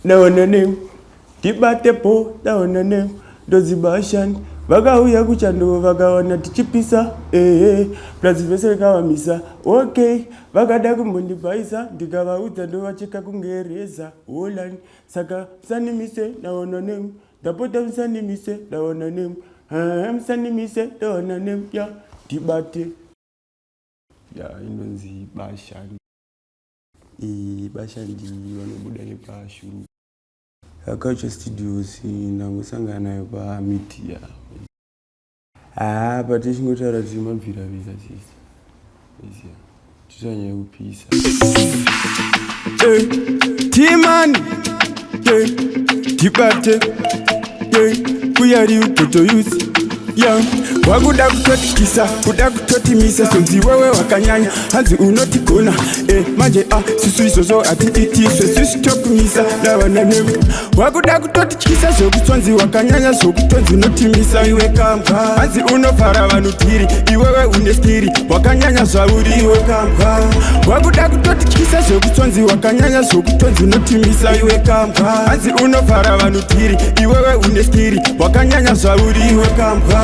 Ndaona nemu ndibate po, ndaona nemu ndodzibashani. Vakauya kuchando vakawana tichipisa, ehe, plus vese vakavamisa. Okay, vakada kumbondibhaisa, ndikavaudza ndovacheka kunge reza holani. Saka musandimise, ndaona nemu, ndapota musandimise, ndaona nemu, musandimise, ndaona nemu, ya ndibate. Ya inonzi bashani. Bashandi vanobuda nepashuru. Culture Studios ndangosangana nayo pamedia. Haa, but tichingotaura tiri mabviravira chese. Tichanyanya kupisa. Timani, tibate, kuyari ukotoyusi. Yeah. Wakuda kutotikisa, kuda kutotimisa, sonzi wewe wakanyanya, hanzi unotigona. Manje sisu izvozvo hatiitiswe, sisu tokumisa navana newe. Wakuda kutotityisa zvokutonzi wakanyanya, zvokutonzi unotimisa iwe kambwa. Hanzi unovhara vanhu tiri, iwewe une skiri, wakanyanya zvauri iwe kambwa. Wakuda kutotityisa zvokutonzi wakanyanya, zvokutonzi unotimisa iwe kambwa. Hanzi unovhara vanhu tiri, iwewe une skiri, wakanyanya zvauri iwe kambwa.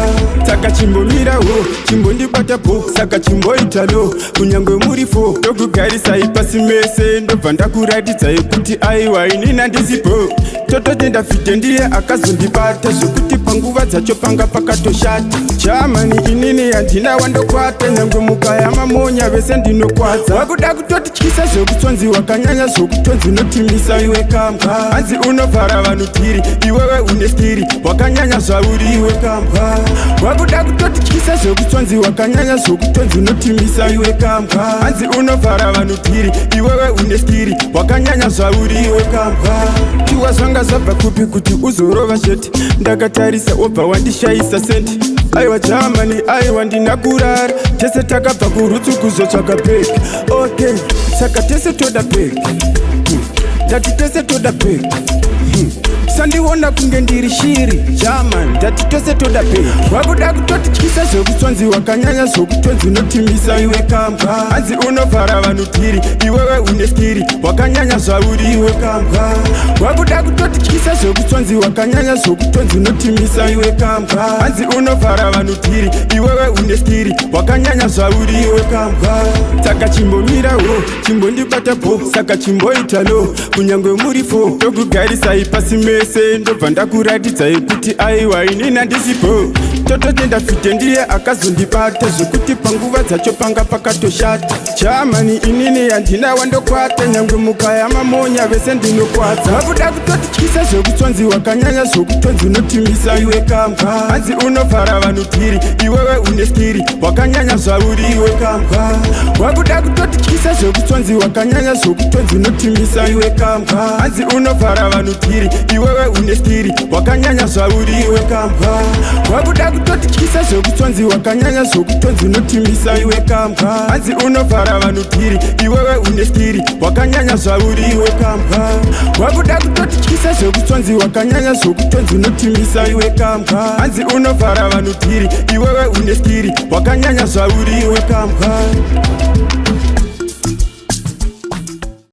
Saka chimbomira ho, chimbondibata po, saka chimboita lo, kunyangwe muri fo, ndokugarisai pasi mese, ndobva ndakuratidzai kuti aiwa inini handisipo. Tototenda fite ndiye akazondibata, zvekuti panguva dzacho panga pakatoshata. Chamani inini handina wandokwata, nyangwe mukaya mamonya vese ndinokwadza. Wakuda kutotityisa zvekutonzi wakanyanya, zvokutonzi unotimisa iwe kambwa. Hanzi unovhara vanhu tiri, iwewe une skiri, wakanyanya zvauri iwe kambwa. Wakuda kutotityisa zvekutonzi wakanyanya, zvokutonzi unotimisa iwe kambwa. Hanzi unovhara vanhu tiri, iwewe une skiri, wakanyanya zvauri iwe kambwa. Tiwa zvanga zvabva kupi kuti uzorova sheti? Ndakatarisa wobva wandishayisa senti. Aiwa jamani, aiwa ndina kurara, tese takabva kurutsu kuzotsvaga bhegi. Okay, saka tese toda bhegi. Ndati tese toda bhegi. Sandiona kunge ndiri shiri jaman, ndati tose toda bhegi. Wakuda kutotityisa zvekutonzi wakanyanya, zvokutonzi unotimisa iwe kambwa. Hanzi unovhara vanhu tiri, iwewe une skiri, wakanyanya zvauri iwe kambwa. Wakuda kutotityisa zvekutonzi wakanyanya, zvokutonzi unotimisa iwe kambwa. Hanzi unovhara vanhu tiri, iwewe une skiri, wakanyanya zvauri iwe kambwa. Saka chimbomira ho, chimbondibata po, saka chimboita lo, kunyangwe muri fo, ndokugarisai pasi mese, ndobva ndakuratidzai kuti aiwa inini handisipo. Tototenda fite ndiye akazondibata, zvekuti panguva dzacho panga pakatoshata. Chamani inini handina wandokwata, nyangwe mukaya mamonya vese ndinokwadza. Wakuda kutotityisa zvekutonzi wakanyanya, zvokutonzi unotimisa iwe kambwa. Hanzi unovhara vanhu tiri, iwewe une skiri, wakanyanya zvauri iwe kambwa. Wakuda kutotityisa zvekutonzi wakanyanya, zvokutonzi unotimisa iwe kambwa. Hanzi unovhara vanhu tiri, iwewe une skiri, wakanyanya zvauri iwe kambwa. Wakuda kutotityisa zvekutonzi wakanyanya, zvokutonzi unotimisa iwe kambwa. Hanzi unovhara vanhu tiri, iwewe une skiri, wakanyanya zvauri iwe kambwa. Wakuda kutotityisa zvekutonzi wakanyanya, zvokutonzi unotimisa iwe kambwa. Hanzi unovhara vanhu tiri, iwewe une skiri, wakanyanya zvauri iwe kambwa.